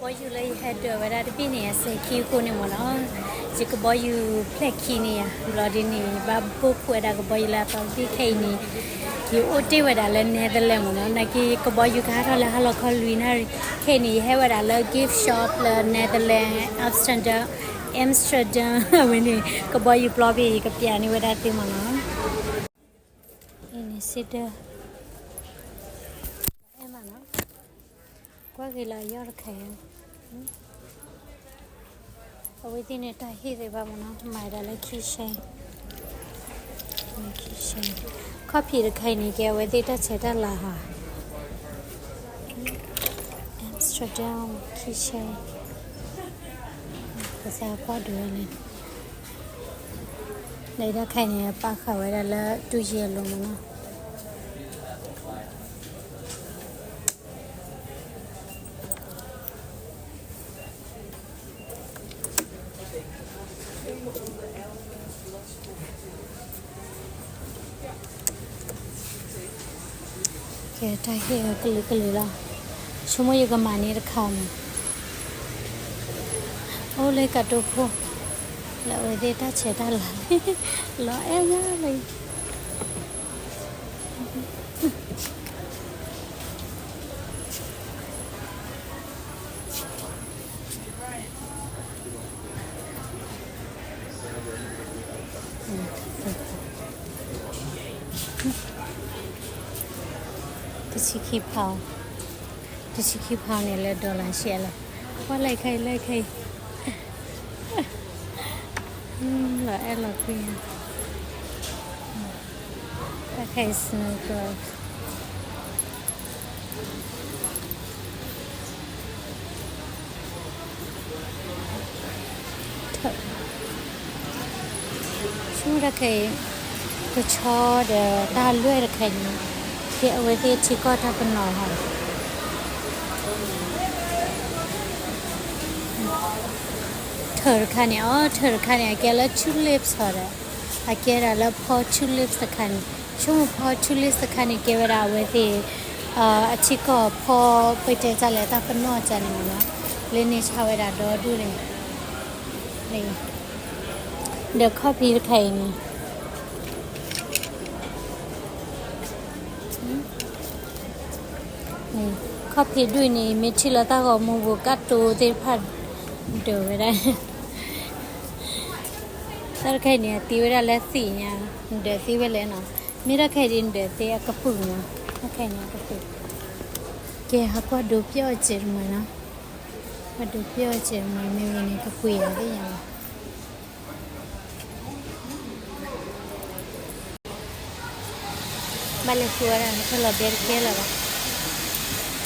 ကဘီယူၤလၢယဟဲဒိးဝဲဒၣ်တဘ့ၣ်န့ၣ် အစဲၤခံအဃိန့ၣ်မ့ၢ်နီၤ, ယကဘီယူၤဖျဲၣ်ခံန့ၣ်ယၤ ဘျီဒ်န့ၣ် ဘၣ်ဘိၣ်ခိၣ်ဝဲဒၣ်ကဘီယူၤလၢအသီတဘ့ၣ်ခဲအံၤန့ၣ်, ယအိၣ်တ့ၢ်ဝဲဒၣ်လၢ Netherlands မ့ၢ်နီၤ, နာ်က့ကဘီယူၤကဟးထီၣ်လၢဟါလီၤခီလွံၢ်နၣ်ရံၣ်ခဲအံၤန့ၣ် ယဟဲဝဲဒၣ်လၢ gift shop လၢ Netherlands Amsterdam, Amsterdam အဝဲန့ၣ် ကဘီယူၤပျီဖဲအံၤ ယကပျးန့ၢ်ဝဲဒၣ်သ့မ့ၢ်နီၤ. အံၤန့ၣ်စ့ဒၢ အဲၣ်မးနီၤ, ကွၢ်က့ၤလၢအယီၢ်တခါအံၤ, အဝဲသ့ၣ်န့ၣ်တၢ်ဟ့ၣ်သ့ဘၣ်မ့ၢ်နီၤ, မၤဒၣ်လၢ keychain, keychain, ခီၣ်ဖံးတခါအံၤန့ၣ် ကဲအဝဲသ့ၣ်တၢ်ဆဲးတၢ်လၤဟီ, Amsterdam keychain, ကစၢ်ကွၢ်ဒိးဝဲန့ၣ် ဒီးတၢ်ခါအံၤန့ၣ် ပာ်ဃာ်ဝဲဒၣ်လၢတူၢ်ယဲၢ်အလိၤမ့ၢ်နီၤ. ကဲတၢ်ဟ့ၣ်အီၤကလုာ်ကလုာ်လီၤ, ဆိကမိၣ်ယကမၤန့ၢ်တခါမး, အိၣ်လၢကတိၤဖိ, လၢအဝဲသ့ၣ်တၢ်ဆဲးတၢ်လၤ, လီၤအဲၣ်ညါလၢ တဆံခံဖီ, တဆံခံဖီန့ၣ်လၢ dollar ရှဲလီၤ, ပှၤလဲၤခဲအံၤ လဲၤခဲအံၤ, လီၤအဲၣ်လီၤကွံ, တၢ်ခဲအံၤ snow globe ဆိကမိၣ်တၢ်ခဲအံၤ ကဆီဒီးတၢ်လွဲၢ်တခါအံၤန့ၣ် ကဲအဝဲသ့ၣ်ထံကီၢ်တၢ်ပနီၣ်ဟီ, ထၢၣ်တခါန့ၣ် အီ ထၢၣ်တခါန့ၣ် အကဲလၢ tulips ဟီဒီး အကဲဒၣ်လၢဖီ tulips တခါန့ၣ် ဆိကမိၣ်ဖီ tulips တခါန့ၣ် ကဲဝဲဒၣ်အဝဲသ့ၣ် အထံကီၢ်ဖီ ပတဲတၢ်လဲၣ်တၢ်ပနီၣ်တၢ်န့ၣ်မ့ၢ်နီၤ, လၢန့ၣ်ဆါဝဲဒၣ်ဒီဒူၣ်န့ၣ်, ဒီးခီၣ်ဖံးတခါအံၤန့ၣ် ခီၣ်ဖံးဒူၣ်န့ၣ် မ့ၢ်ထံၣ်လၢတၢ်ဂီၤမူပူၤ ကၢ်တိၤသ့ၣ်တဖၣ် ဒၢးဝဲဒၣ်, တၢ်တခါအံၤန့ၣ် အသံဝဲဒၣ်လၢသ့ၣ်ညါ, နဒၢးသ့ဝဲလဲၣ်နီၤ, မ့ၢ်တၢ်ခဲအံၤဒ်နဒၢးသ့အကပုာ်နီၤ, တၢ်ခဲအံၤန့ၣ်အကပုာ်, ကဲဟးကွၢ်ဒိးပျီၢ်စဲးတမးနီၤ, ကွၢ်ဒိးပျီၢ်စဲးတမး မ့ၢ်ဝဲန့ၣ် ကပှ့ၤအီၤသ့ၣ်ညါဘၣ်. ဘၣ်လဲၤဃုဝဲဒၣ် နထၢၣ်လီၤဘဲတကဲလၢၤဘၣ်.